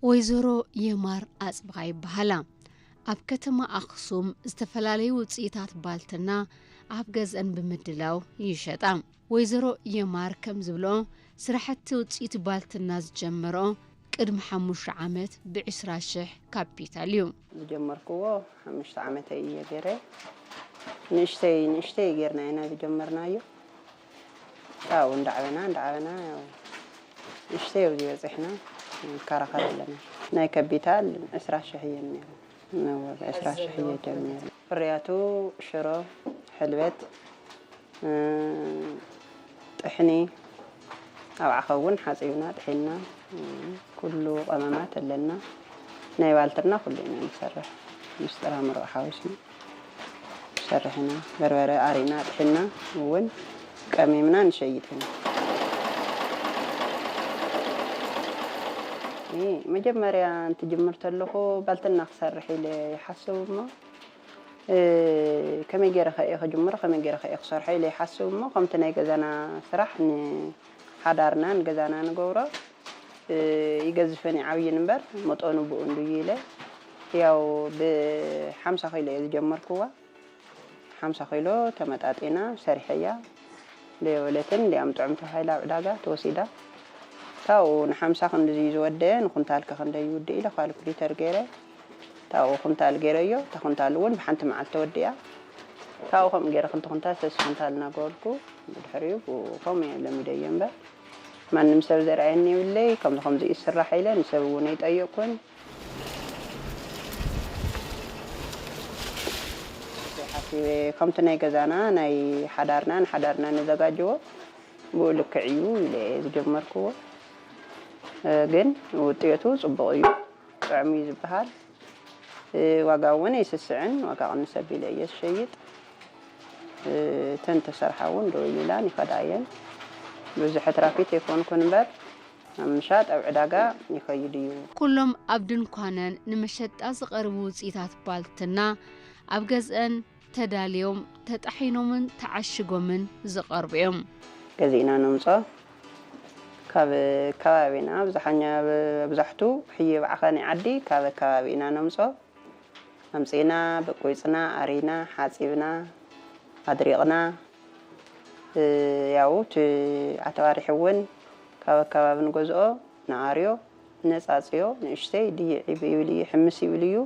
ወይዘሮ የማር ኣጽብሃ ይበሃላ። ኣብ ከተማ ኣኽሱም ዝተፈላለዩ ውፅኢታት ባልትና ኣብ ገዝአን ብምድላው ይሸጣ። ወይዘሮ የማር ከም ዝብልኦ፣ ስራሕቲ ውፅኢት ባልትና ዝጀመርኦ ቅድሚ ሓሙሽተ ዓመት ብዕስራ ሽሕ ካፒታል እዩ። ዝጀመርክዎ ሓሙሽተ ዓመተይ እየ ገይረ። ንእሽተይ ንእሽተይ ጌርና ኢና ዝጀመርናዮ። ካብኡ እንዳዕበና እንዳዕበና፣ ያው ንእሽተይ ኣብዚ በፂሕና ንከራኸር ኣለና። ናይ ካፒታል ዕስራ ሽሕ እየን ነይሩ። ነወ ዕስራ ሽሕ እየ ጀሚሩ። ፍርያቱ ሽሮ፣ ሕልበት፣ እ፣ ጥሕኒ፣ ኣብ ዓኸ እውን ሓፂብና ጥሒንና፣ እ፣ ኩሉ ቀመማት ኣለና። ናይ ባልትና ኩሉ ኢና ንሰርሕ። ምስ ጥራምሮ ሓዊስና ንሰርሕ ኢና። በርበረ ኣሪና ጥሒንና እውን ቀሚምና ንሸይጥ ኢና። እ፣ መጀመርያ እንትጅምር ተለኹ ባልትና ክሰርሕ ኢለ ይሓስብ እሞ፣ እ፣ ከመይ ገይረ ከ እየ ክጅምሮ፣ ከመይ ገይረ ከ እየ ክሰርሖ ኢለ ይሓስብ እሞ፣ ከምቲ ናይ ገዛና ስራሕ ንሓዳርና ንገዛና ንገብሮ፣ እ፣ ይገዝፍን ይዓብይን እምበር መጠኑ ብኡ እንድዩ ኢለ፣ ያው ብሓምሳ ኪሎ እየ ዝጀመርክዋ። ሓምሳ ኪሎ ተመጣጢና ሰሪሐያ። ደየበለትን እንዲያም ጥዑም ተባሂላ ኣብ ዕዳጋ ተወሲዳ። ካብኡ ንሓምሳ ክንድዚ እዩ ዝወደአ፣ ንኩንታል ከ ክንደይ ይውድእ ኢለ ካልኩሌተር ገይረ። ካብኡ ኩንታል ገይረዮ፣ እታ ኩንታል እውን ብሓንቲ መዓልቲ ተወዲኣ። ካብኡ ከምኡ ገይረ ክልተ ኩንታል፣ ሰለስተ ኩንታል እናገበልኩ፣ ብድሕሪኡ ብኡ ከምኡ እየ ለሚደዮ እምበር፣ ማንም ሰብ ዘርኣየኒ የብለይ፣ ከምዚ ከምዚ እዩ ዝስራሕ ኢለ ንሰብ እውን ኣይጠየቅኩን። ሓሲበ ከምቲ ናይ ገዛና፣ ናይ ሓዳርና፣ ንሓዳርና ነዘጋጅዎ ብኡ ልክዕ እዩ ኢለ እየ ዝጀመርክዎ። እ፣ ግን ውጤቱ ጽቡቕ እዩ፣ ጥዑም እዩ ዝበሃል። እ፣ ዋጋ እውን ኣይስስዕን፣ ዋጋ ቅንስ ኣቢለ እየ ዝሸይጥ። እ፣ እተን ተሰርሓ እውን ደው ኢላን ይኸዳ እየን። ብዙሕ ኣትራፊት ኣይኮንኩን እምበር፣ ኣብ ምሻጥ ኣብ ዕዳጋ ይኸይድ እዩ። ኩሎም ኣብ ድንኳነን ንመሸጣ ዝቐርቡ ውፅኢታት ባልትና ኣብ ገዝአን ተዳልዮም፣ ተጣሒኖምን ተዓሽጎምን ዝቐርቡ እዮም። ገዚእና ነምጾ። ካብ ከባቢና ኣብዝሓኛ፣ ኣብዛሕቱ ሕይብ ዓኸኒ ዓዲ ካብ ከባቢ ኢና ነምጾ። ኣምጺእና፣ በቂጽና፣ ኣሪና፣ ሓጺብና፣ ኣድሪቕና፣ እ፣ ያው እቲ ኣተባሪሕ እውን ካብ ኣከባቢ ንገዝኦ፣ ንኣርዮ፣ ነጻጽዮ፣ ንእሽተይ ድይዕ ይብል እዩ፣ ሕምስ ይብል እዩ።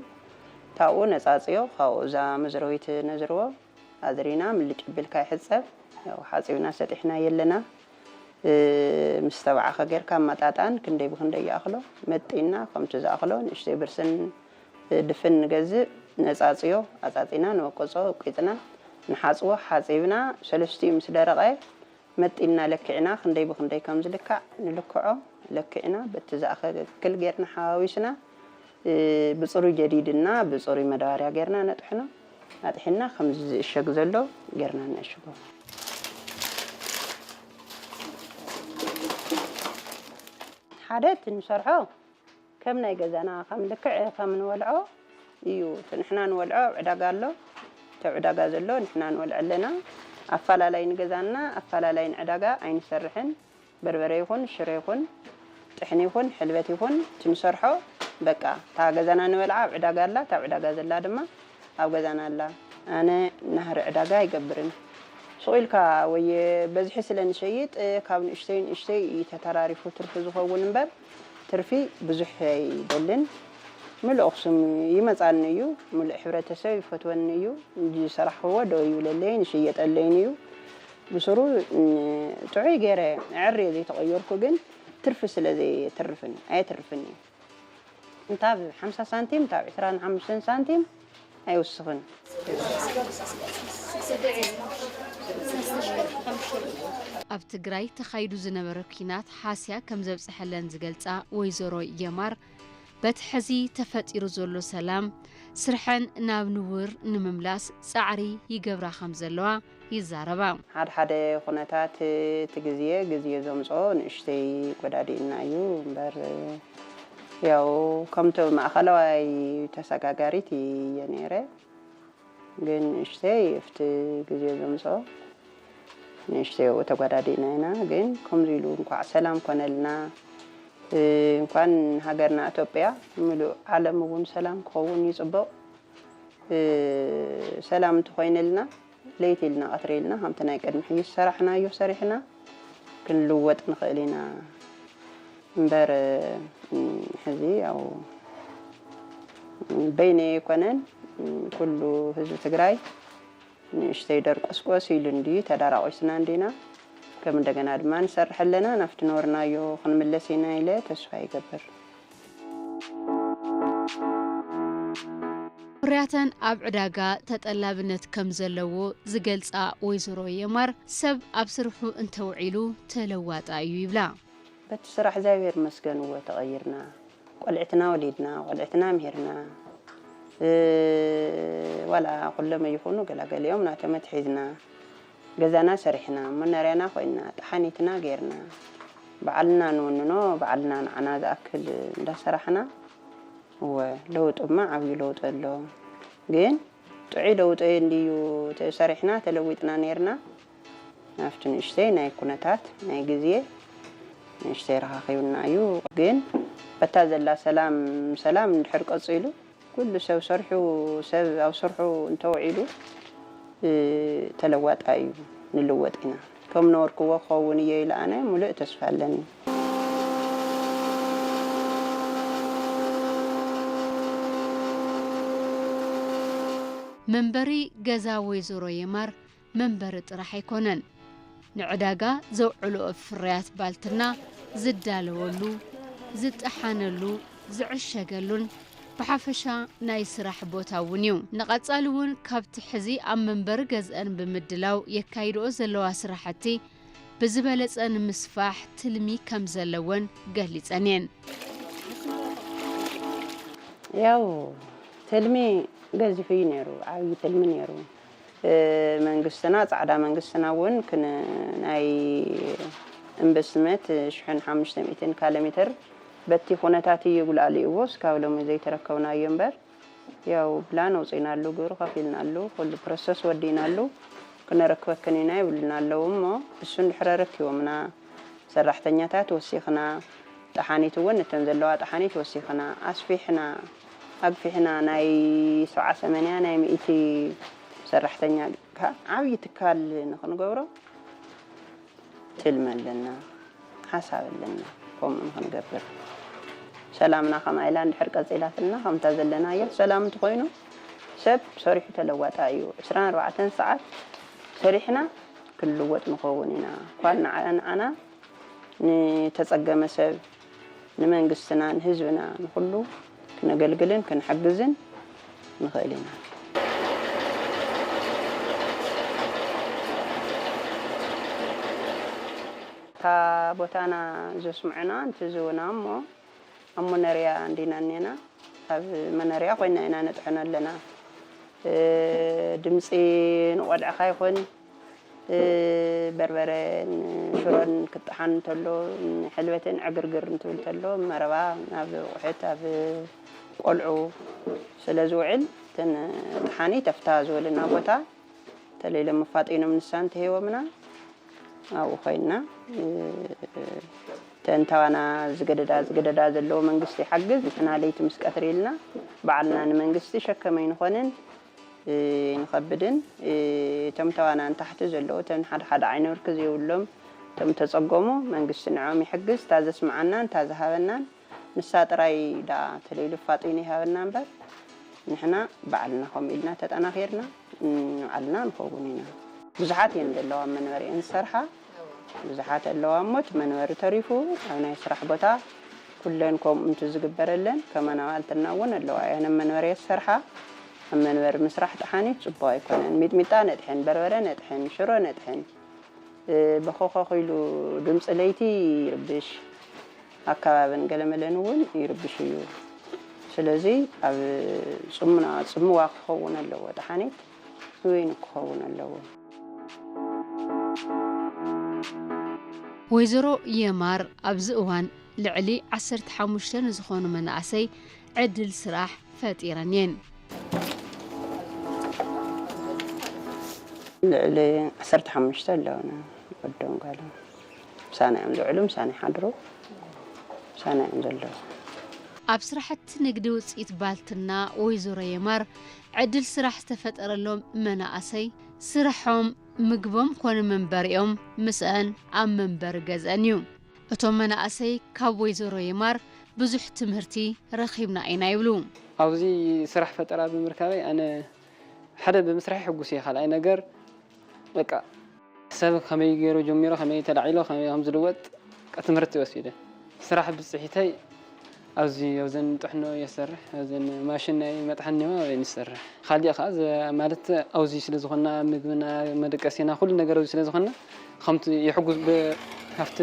ካብኡ ነጻጽዮ፣ ካብኡ እዛ መዝረዊት ነዝርዎ፣ ኣዝሪና፣ ምልጭ ኣቢልካ ይሕጸብ። ያው ሓጺብና ሰጢሕና የለና። እ፣ ምስ ተባዕኸ ጌርካ ኣመጣጣን ክንደይ ብክንደይ ይኣኽሎ መጢና፣ ከምቲ ዝኣኽሎ ንእሽተይ ብርስን ድፍን ንገዝእ፣ ነጻጽዮ፣ ኣጻጺና፣ ንወቀጾ፣ ወቂጽና፣ ንሓጽቦ፣ ሓጺብና፣ ሰለስቲኡ ምስ ደረቐ፣ መጢና ለኪዕና፣ ክንደይ ብክንደይ ከም ዝልካዕ ንልክዖ፣ ለኪዕና፣ በቲ ዝኣኸክል ጌርና ሓዋዊስና፣ እ፣ ብጽሩይ ጀዲድና፣ ብጽሩይ መዳበርያ ጌርና ነጥሕኖ፣ ኣጥሒንና፣ ከምዚ ዝእሸግ ዘሎ ጌርና ነእሽጎ። ሓደ እቲ ንሰርሖ ከም ናይ ገዛና፣ ከም ልክዕ ከም ንበልዖ እዩ። እቲ ንሕና ንበልዖ ኣብ ዕዳጋ ኣሎ። እቲ ኣብ ዕዳጋ ዘሎ ንሕና ንበልዖ ኣለና። ኣፈላላይ ንገዛና፣ ኣፈላላይ ንዕዳጋ ኣይንሰርሕን። በርበረ ይኹን፣ ሽሮ ይኹን፣ ጥሕኒ ይኹን፣ ሕልበት ይኹን፣ እቲ ንሰርሖ በቃ፣ እታ ገዛና ንበልዓ ኣብ ዕዳጋ ኣላ፣ እታ ኣብ ዕዳጋ ዘላ ድማ ኣብ ገዛና ኣላ። ኣነ ናህሪ ዕዳጋ ኣይገብርን። ሱቕ ኢልካ ወይ በዝሒ ስለ ንሸይጥ፣ ካብ ንእሽተይ ንእሽተይ እዩ ተተራሪፉ ትርፊ ዝኸውን እምበር፣ ትርፊ ብዙሕ ኣይደልን። ምሉእ ኣኽሱም ይመጻኒ እዩ፣ ምሉእ ሕብረተሰብ ይፈትወኒ እዩ። ዝሰራሕክዎ ደው ይብለለይን ይሽየጠለይን እዩ። ብስሩ፣ ን-፣ ጥዑይ ገይረ ኣዐርየ ዘይተቐየርኩ ግን ትርፊ ስለ ዘየትርፍን፣ ኣየትርፍን እዩ። እንታ ብ ሓምሳ ሳንቲም፣ እንታ ብ ዕስራን ሓሙሽተን ሳንቲም ኣይውስኽን። ኣብ ትግራይ ተኻይዱ ዝነበረ ኲናት ሃስያ ከም ዘብጽሐለን ዝገልጻ ወይዘሮ የማር፣ በቲ ሕዚ ተፈጢሩ ዘሎ ሰላም፣ ስርሐን ናብ ንቡር ንምምላስ ጻዕሪ ይገብራ ከም ዘለዋ ይዛረባ። ሓደ ሓደ ኩነታት እቲ ግዜ፣ ግዜ ዘምጽኦ ንእሽተይ ጎዳዲእና እዩ እምበር፣ ያው ከምቲ ማእኸለዋይ ተሰጋጋሪት እየ ነይረ። ግን ንእሽተይ ኣብቲ ግዜ ዘምጽኦ ንእሽተይ ኣብኡ ተጓዳዲእና ኢና። ግን ከምዚ ኢሉ እንኳዕ ሰላም ኮነልና፣ እንኳን ሃገርና ኢትዮጵያ፣ ምሉእ ዓለም እውን ሰላም ክኸውን ይጽብቕ። ሰላም እንተኾይንልና፣ ለይቲ ኢልና ቀትሪ ኢልና ከምቲ ናይ ቅድሚ ሕጂ ዝሰራሕናዮ ሰሪሕና ክንልወጥ ንኽእል ኢና እምበር፣ ሕዚ ያው በይነይ ኣይኮነን፣ ኩሉ ህዝቢ ትግራይ ንእሽተይ ደርቆስቆስ ኢሉ እንዲ ተዳራቆስና እንዲና። ከም እንደገና ድማ ንሰርሕ ኣለና፣ ናብቲ ነበርናዮ ክንምለስ ኢና ኢለ ተስፋ ይገብር። ፍርያተን ኣብ ዕዳጋ ተጠላብነት ከም ዘለዎ ዝገልጻ ወይዘሮ የማር፣ ሰብ ኣብ ስርሑ እንተውዒሉ ተለዋጣ እዩ ይብላ። በቲ ስራሕ እግዚኣብሔር ይመስገን እወ ተቐይርና። ቆልዕትና ወሊድና፣ ቆልዕትና ምሂርና፣ ዋላ ኩሎም ኣይኹኑ ገላገሊኦም ናቶም ኣትሒዝና፣ ገዛና ሰሪሕና፣ መኖርያና ኮይንና፣ ጠሓኒትና ገይርና፣ ባዕልና ንውንኖ፣ ባዕልና ንዓና ዝኣክል እንዳሰራሕና፣ እወ ለውጥማ ዓብዩ ለውጢ ኣሎ። ግን ጥዑይ ለውጢ እንድዩ ሰሪሕና ተለዊጥና ነይርና። ኣብቲ ንእሽተይ ናይ ኩነታት ናይ ግዜ ንእሽተይ ረኻኺቡና እዩ። ግን በታ ዘላ ሰላም ሰላም እንድሕር ቀፂሉ ኩሉ ሰብ ሰርሑ ሰብ ኣብ ስርሑ እንተውዒሉ ተለዋጣ እዩ፣ ንልወጥ ኢና። ከም ነበርክዎ ክኸውን እየ ኢለ ኣነ ሙሉእ ተስፋ ኣለኒ። መንበሪ ገዛ ወይዘሮ የማር መንበሪ ጥራሕ ኣይኮነን፣ ንዕዳጋ ዘውዕልኦ ፍርያት ባልትና ዝዳለወሉ፣ ዝጠሓነሉ፣ ዝዕሸገሉን ብሓፈሻ ናይ ስራሕ ቦታ እውን እዩ። ንቐጻሊ እውን ካብቲ ሕዚ ኣብ መንበሪ ገዝአን ብምድላው የካይድኦ ዘለዋ ስራሕቲ ብዝበለጸ ንምስፋሕ ትልሚ ከም ዘለወን ገሊጸን እየን። ያው ትልሚ ገዚፍ እዩ ነይሩ፣ ዓብዪ ትልሚ ነይሩ። መንግስትና፣ ፃዕዳ መንግስትና እውን ናይ ኢንቨስትመንት ሽሕን ሓሙሽተ ሚእትን ካለ ሜትር በቲ ኩነታት እዩ ጉልኣሊእዎ እስካብ ሎሚ ዘይተረከብናዮ እምበር፣ ያው ፕላን ኣውፂእናሉ፣ ግብሪ ከፊልናሉ፣ ኩሉ ፕሮሰስ ወዲእናሉ፣ ክነረክበክን ኢና ይብሉና ኣለዉ። እሞ እሱ እንድሕር ኣረኪቦምና፣ ሰራሕተኛታት ወሲኽና፣ ጠሓኒት እውን እተን ዘለዋ ጠሓኒት ወሲኽና፣ ኣስፊሕና፣ ኣግፊሕና፣ ናይ ሰብዓ ሰመንያ ናይ ሚእቲ ሰራሕተኛ ከዓ ዓብዪ ትካል ንኽንገብሮ ትልሚ ኣለና፣ ሓሳብ ኣለና። ከምኡ ንኽንገብር ሰላምና ከምኣ ኢላ እንድሕር ቀፂላትና ከምታ ዘለናዮ ሰላም እንተኾይኑ ሰብ ሰሪሑ ተለዋጣ እዩ። ዕስራን ኣርባዕተን ሰዓት ሰሪሕና ክንልወጥ ንኸውን ኢና። ኳል ንዓና ንዓና ንተፀገመ ሰብ ንመንግስትና ንህዝብና ንኹሉ ክነገልግልን ክንሕግዝን ንኽእል ኢና። እታ ቦታና ዘስምዑና እንተዝህቡና እሞ ኣብ መኖርያ እንዲና እኔና ኣብ መኖርያ ኮይና ኢና ነጥሕኖ ኣለና። ድምፂ ንቆልዕኻ ይኹን በርበረን ሽሮን ክጠሓን እንተሎ፣ ሕልበትን ዕግርግር እንትብል እንተሎ፣ መረባ ናብ ቁሕት ኣብ ቆልዑ ስለ ዝውዕል፣ እተን ጠሓኒት ኣብታ ዝበሉና ቦታ እንተለይሎም መፋጢኖም ንሳ እንተሂቦምና ኣብኡ ኮይንና እተን ታዋና ዝገደዳ ዝገደዳ ዘለዎ መንግስቲ ይሓግዝ፣ ንሕና ለይቲ ምስ ቀትሪ ኢልና ባዕልና ንመንግስቲ ሸከም ኣይንኾንን። ንኸብድን እቶም ተዋናን ታሕቲ ዘለዉ እቶም ሓደ ሓደ ዓይነ ብርኪ ዘይብሎም እቶም ተጸገሙ መንግስቲ ንዕኦም ይሕግዝ። እታ ዘስምዓናን እታ ዝሃበናን ንሳ ጥራይ ደኣ ተለይሉ ፋጢኑ ይሃበና እምበር ንሕና ባዕልና ከምኡ ኢልና ተጠናኺርና ንባዕልና ንኸውን ኢና። ብዙሓት እየን ዘለዋ ኣብ መንበሪአን ዝሰርሓ። ብዙሓት ኣለዋ እሞ እቲ መንበሪ ተሪፉ ኣብ ናይ ስራሕ ቦታ ኩለን ከምኡ እንትዝግበረለን ከማን ኣባልትና እውን ኣለዋ እየን ኣብ መንበሪ ዝሰርሓ። ኣብ መንበሪ ምስራሕ ጠሓኒት ፅቡቕ ኣይኮነን። ሚጥሚጣ ነጥሕን፣ በርበረ ነጥሕን፣ ሽሮ ነጥሕን። በኾኾኽ ኢሉ ድምፂ ለይቲ ይርብሽ፣ ኣከባብን ገለመለን እውን ይርብሽ እዩ። ስለዚ ኣብ ፅምዋ ክኸውን ኣለዎ፣ ጠሓኒት ንበይኑ ክኸውን ኣለዎ። ወይዘሮ የማር ኣብዚ እዋን ልዕሊ ዓሰርተ ሓሙሽተ ንዝኾኑ መናእሰይ ዕድል ስራሕ ፈጢረን እየን። ልዕሊ ዓሰርተ ሓሙሽተ ኣለውና፣ ወዶም ጓሎም ምሳና እዮም ዝውዕሉ፣ ምሳና ይሓድሩ። ሻና እዮም ዘለዉ። ኣብ ስራሕቲ ንግዲ ውፅኢት ባልትና ወይዘሮ የማር ዕድል ስራሕ ዝተፈጠረሎም መናእሰይ ስርሖም ምግቦም ኮነ መንበሪኦም ምስአን ኣብ መንበሪ ገዝአን እዩ። እቶም መናእሰይ ካብ ወይዘሮ የማር ብዙሕ ትምህርቲ ረኺብና ኢና ይብሉ። ኣብዚ ስራሕ ፈጠራ ብምርካበይ ኣነ ሓደ ብምስራሕ ሕጉስ እየ። ካልኣይ ነገር በቃ ሰብ ከመይ ገይሩ ጀሚሩ ከመይ ተላዒሎ ከመይ ከም ዝልወጥ በቃ ትምህርቲ ወሲደ። ስራሕ ብፅሒተይ ኣብዚ ኣብዘን ጥሕኖ እየ ዝሰርሕ፣ ኣብዘን ማሽን ናይ መጥሓኒ ኣብአን ይሰርሕ። ካሊእ ከዓ ማለት ኣብዚ ስለ ዝኾና ምግብና መደቀሲና ኩሉ ነገር ኣብዚ ስለ ዝኾና ከምቲ የሕጉዝ ካብቲ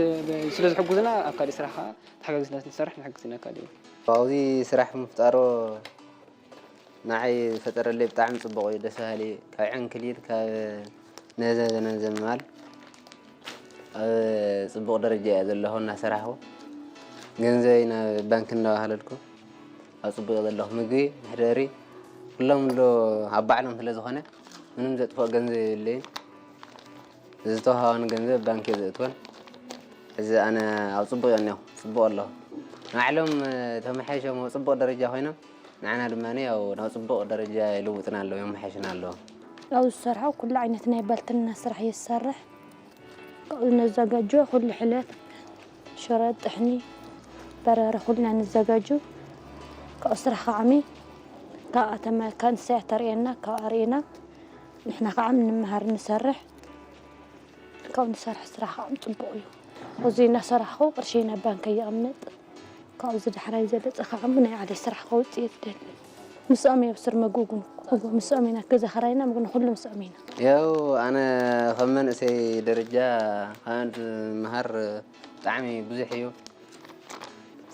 ስለ ዝሕጉዝና ኣብ ካሊእ ስራሕ ከዓ ተሓጋጊዝና ንሰርሕ ንሕግዝ ኢና ካሊእ። ኣብዚ ስራሕ ምፍጣሩ ንዓይ ዝፈጠረለይ ብጣዕሚ ፅቡቕ እዩ፣ ደስ በሃሊ እዩ። ካብ ዕንክሊል ካብ ነዘ ነዘ ምባል ኣብ ፅቡቕ ደረጃ እየ ዘለኹ እናሰራሕኹ። ገንዘበይ ናብ ባንክ እንዳዋሃለልኩ ኣብ ፅቡቕ እየ ዘለኹ። ምግቢ፣ መሕደሪ ኩሎም ዶ ኣብ ባዕሎም ስለ ዝኾነ ምንም ዘጥፍኦ ገንዘብ የብለይን። ዝተዋሃባኒ ገንዘብ ባንክ እየ ዘእትወን። ሕዚ ኣነ ኣብ ፅቡቕ እየ እኒኦ፣ ፅቡቕ ኣለኹ። ንባዕሎም ተመሓይሾም ኣብ ፅቡቕ ደረጃ ኮይኖም ንዓና ድማ ያው ናብ ፅቡቕ ደረጃ ይልውጥና ኣለዉ፣ የመሓይሽና ኣለዉ። ኣብኡ ዝሰርሖ ኩሉ ዓይነት ናይ ባልትና ስራሕ እየ ዝሰርሕ። ካብኡ ነዘጋጆ ኩሉ ሕለት፣ ሽረ፣ ጥሕኒ፣ በርበረ ኩልና ነዘጋጆ። ካብኡ ስራሕ ከዓሚ ካብኣ ተመካ ንሳያ ተርእየና ካብኣ ርኢና ንሕና ከዓ ንምሃር ንሰርሕ። ካብኡ ንሰርሕ ስራሕ ከዓ ፅቡቕ እዩ። እዚ እናሰራሕኹ ቅርሸይ ናብ ባንክ የቐምጥ። ካብዚ ዳሕራይ ዝበለፀ ከዓ ናይ ዓደይ ስራሕ ከውፅእ እየ ዝደሊ። ምስኦም እየ ኣብስር መጎጉን ምስኦም ኢና ገዛ ኸራይና ምግን ኩሉ ምስኦም ኢና። ያው ኣነ ከም መንእሰይ ደረጃ ካብ ምሃር ብጣዕሚ ብዙሕ እዩ።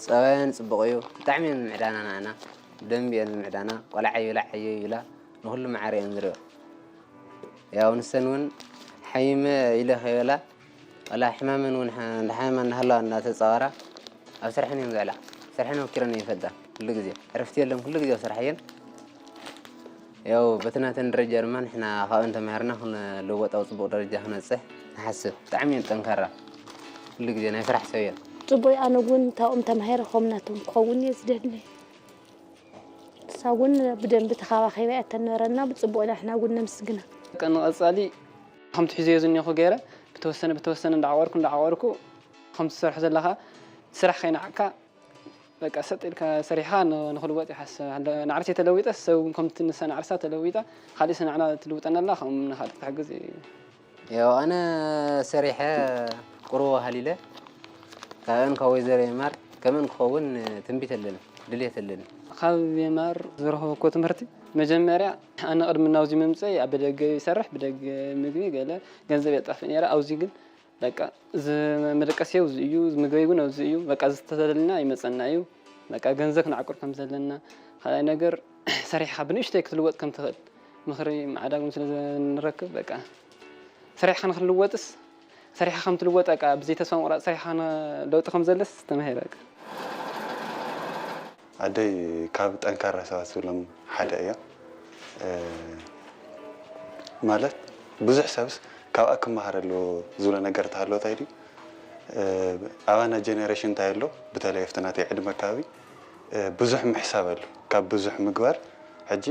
ፀባየን ፅቡቕ እዩ። ብጣዕሚ እየን ዝምዕዳና ንዓና። ብደንቢ እየን ዝምዕዳና። ቆልዓ ይብላ ዓየ ይብላ ንኩሉ ማዕረ እየን ዝሪኦ። ያው ንሰን እውን ሓይመ ኢለ ከይበላ ዋላ ሕማመን እውን እንዳሓመማ እናሃለዋ እንዳተፃወራ ኣብ ስርሐን እዮም ዝዕላ። ስርሐን ኣውኪረን እየን ይፈልጣ። ኩሉ ግዜ ዕረፍቲ የለን። ኩሉ ግዜ ኣብ ስራሕ እየን። ያው በቲ ናተን ደረጃ ድማ ንሕና ካብአን ተማሂርና ክንልወጥ ኣብ ፅቡቕ ደረጃ ክነፅሕ ንሓስብ። ብጣዕሚ እየን ጠንካራ። ኩሉ ግዜ ናይ ስራሕ ሰብ እየን። ፅቡቅ ኣነ እውን ካብኦም ተማሂረ ከም ናቶም ክኸውን እየ ዝደሊ። ንሳ እውን ብደንቢ ተኻባኺባ እያ ተነረና ብፅቡቅ ኢና ንሕና እውን ነምስግና። ንቐፃሊ ከምቲ ሒዘዮ ዝኒኹ ገይረ ብተወሰነ ብተወሰነ እንዳዓቆርኩ እንዳዓቆርኩ ከምቲ ትሰርሖ ዘለኻ ስራሕ ከይነዓቅካ በቃ ሰጥ ኢልካ ሰሪሕኻ ንኽልወጥ ይሓስብ። ንዓርሰይ ተለዊጠስ ሰብ እውን ከምቲ ንሳ ንዓርሳ ተለዊጣ ካሊእ ሰናዕና ትልውጠና ኣላ ከም ንኻልእ ክትሕግዝ እዩ። ያው ኣነ ሰሪሐ ቁሩብ ሃሊለ ካብአን ካብ ወይዘሮ የማር ከምአን ክኸውን ትንቢት ኣለኒ ድልየት ኣለኒ። ካብ የማር ዝረኸብኩዎ ትምህርቲ መጀመርያ ኣነ ቅድሚ ናብዚ ምምፀይ ኣብ ብደገ ይሰርሕ ብደገ ምግቢ ገለ ገንዘብ የጣፍእ ነይረ ኣብዚ ግን በቃ እዚ መደቀስየ እዚ እዩ፣ እዚ ምግበይ እውን ኣብዚ እዩ። በቃ ዝተደለና ይመፀና እዩ። በቃ ገንዘብ ክንዓቁር ከም ዘለና፣ ካልኣይ ነገር ሰሪሕኻ ብንእሽተይ ክትልወጥ ከም ትኽእል ምኽሪ ማዕዳግም ስለ ንረክብ በቃ ሰሪሕኻ ንክልወጥስ ሰሪሕኻ ከም ትልወጥ በቃ ብዘይ ተስፋ ምቑራፅ ሰሪሕኻ ለውጢ ከም ዘለስ ተማሂረ በቃ። ኣደይ ካብ ጠንካራ ሰባት ዝብሎም ሓደ እያ። ማለት ብዙሕ ሰብስ ካብኣ ክመሃር ኣለዎ ዝብሎ ነገር እንተሃለወ እንታይ ድዩ? ኣባና ጀነሬሽን እንታይ ኣሎ? በተለይ ኣብቲ ናተይ ዕድመ ኣከባቢ ብዙሕ ምሕሳብ ኣሎ። ካብ ብዙሕ ምግባር ሕጂ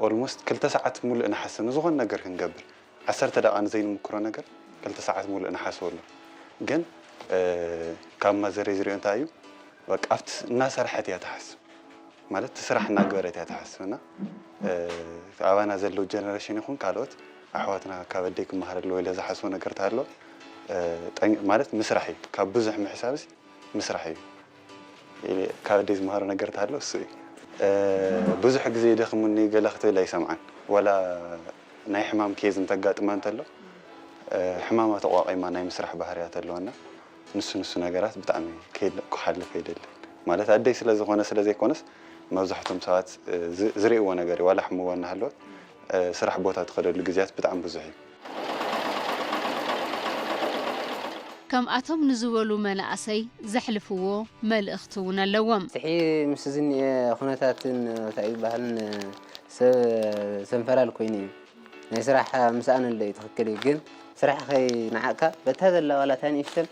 ኦልሞስት ክልተ ሰዓት ሙሉእ ንሓስብ ንዝኾነ ነገር ክንገብር። ዓሰርተ ደቓ ንዘይንምክሮ ነገር ክልተ ሰዓት ሙሉእ ንሓስበሉ። ግን ካብ ማዘረይ ዝሪኦ እንታይ እዩ በቃ ኣብቲ እናሰርሐት እያ ትሓስብ ማለት እቲ ስራሕ እናገበረት እያ ትሓስብ እና ኣባና ዘለዉ ጀነሬሽን ይኹን ካልኦት ኣሕዋትና ካብ ኣደይ ክመሃር ኣለዎ ኢለ ዝሓስቦ ነገር ተሃሎ ማለት ምስራሕ እዩ ካብ ብዙሕ ምሕሳብሲ ምስራሕ እዩ። ካብ ኣደይ ዝመሃሮ ነገር ተሃሎ እሱ እዩ። ብዙሕ ግዜ ይደኽሙኒ ገለ ክትብል ኣይሰምዓን። ዋላ ናይ ሕማም ኬዝ እንተጋጥማ እንተሎ ሕማማ ተቋቒማ ናይ ምስራሕ ባህርያት ኣለዋና። ንሱ ንሱ ነገራት ብጣዕሚ ከይድ ክሓልፍ ኣይደልን። ማለት ኣደይ ስለ ዝኾነ ስለ ዘይኮነስ መብዛሕቶም ሰባት ዝርእይዎ ነገር እዩ። ዋላ ሕሙዋ እናሃለወት ስራሕ ቦታ ትኸደሉ ግዜያት ብጣዕሚ ብዙሕ እዩ። ከምኣቶም ንዝበሉ መናእሰይ ዘሕልፍዎ መልእኽቲ እውን ኣለዎም። ስሒ ምስ ዝኒኤ ኩነታትን እንታይ ዝበሃልን ሰብ ሰንፈላል ኮይኑ እዩ። ናይ ስራሕ ምስኣን ኣሎ እዩ ትኽክል እዩ። ግን ስራሕ ከይነዓቕካ በታ ዘላ ዋላ እታ ንእሽተን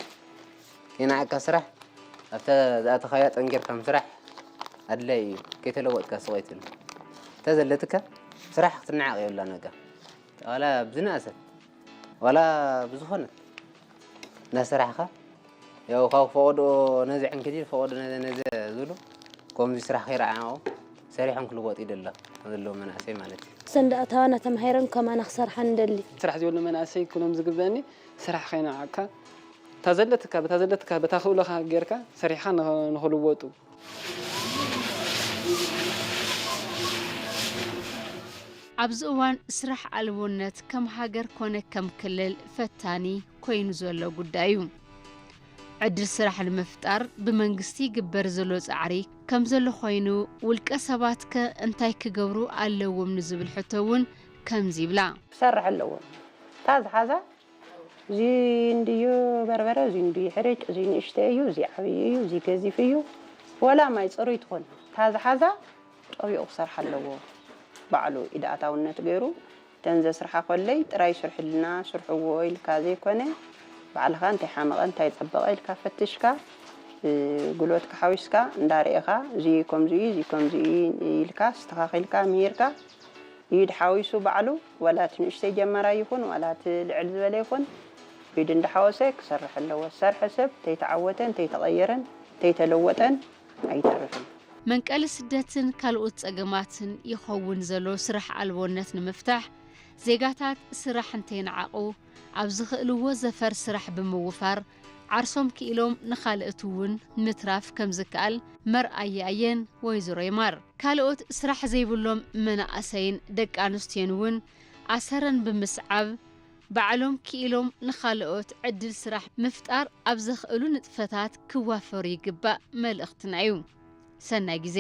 ከይነዓቕካ ስራሕ ኣብታ ዝኣተኻያ ጠንኪርካ ምስራሕ ኣድላይ እዩ። ከይተለወጥካ ስቕ ኣይትብል። እንተ ዘለትካ ስራሕ ክትነዓቕ የብላን። በቃ ዋላ ብዝነኣሰት ዋላ ብዝኾነት እናሰራሕካ፣ ያው ካብ ፈቐድኦ ነዚ ዕንክሊል ፈቐድኦ ነዚ ነዚ ዝብሉ ከምዚ ስራሕ ከይረዓቑ ሰሪሖም ክልወጡ ይደላ ዘለዉ መናእሰይ ማለት እዩ። ሰንዳእታዋና ተማሂረን ከማና ክሰርሓ ንደሊ። ስራሕ ዘይብሉ መናእሰይ ክኖም ዝግበአኒ ስራሕ ከይነዓቕካ፣ እታ ዘለትካ በታ ዘለትካ በታ ክእሎኻ ጌርካ ሰሪሕኻ ንኸ- ንኽልወጡ። ኣብዚ እዋን ስራሕ ኣልቦነት ከም ሃገር ኮነ ከም ክልል ፈታኒ ኮይኑ ዘሎ ጉዳይ እዩ። ዕድል ስራሕ ንምፍጣር ብመንግስቲ ይግበር ዘሎ ጻዕሪ ከም ዘሎ ኮይኑ፣ ውልቀ ሰባት ከ እንታይ ክገብሩ ኣለዎም ንዝብል ሕቶ እውን ከምዚ ይብላ። ክሰርሕ ኣለዎ። እታ ዝሓዛ እዚ እንድዩ በርበረ፣ እዚ እንድዩ ሕርጭ፣ እዚ ንእሽተይ እዩ፣ እዚ ዓብዪ እዩ፣ እዚ ገዚፍ እዩ፣ ወላ ማይ ፅሩይ ትኾን እታ ዝሓዛ ጠቢቑ ክሰርሕ ኣለዎ። ባዕሉ ኢድ ኣታውነት ገይሩ እተን ዘስርሓ ኮለይ ጥራይ ስርሕልና፣ ስርሕዎ ኢልካ ዘይኮነ ባዕልኻ እንታይ ሓመቐ እንታይ ፀበቐ ኢልካ ፈትሽካ ጉልበትካ ሓዊስካ እንዳርኤኻ እዚ ከምዚ እዩ እዚ ከምዚ እዩ ኢልካ ኣስተኻኺልካ ምሂርካ ኢድ ሓዊሱ ባዕሉ ዋላ እቲ ንእሽተይ ጀመራይ ይኹን ዋላ እቲ ልዕል ዝበለ ይኹን ኢድ እንዳሓወሰ ክሰርሕ ኣለዎ። ዝሰርሐ ሰብ እንተይተዓወተን እንተይተቐየረን እንተይተለወጠን ኣይተርፍን። መንቀሊ ስደትን ካልኦት ጸገማትን ይኸውን ዘሎ ስራሕ ኣልቦነት ንምፍታሕ ዜጋታት ስራሕ እንተይነዓቑ ኣብ ዝኽእልዎ ዘፈር ስራሕ ብምውፋር ዓርሶም ክኢሎም ንኻልእት እውን ምትራፍ ከምዝከኣል መርኣያ እየን ወይዘሮ የማር። ካልኦት ስራሕ ዘይብሎም መናእሰይን ደቂ ኣንስትዮን እውን ኣሰረን ብምስዓብ ባዕሎም ክኢሎም ንኻልኦት ዕድል ስራሕ ምፍጣር ኣብ ዘኽእሉ ንጥፈታት ክዋፈሩ ይግባእ መልእኽትና እዩ። ሰናይ ግዜ።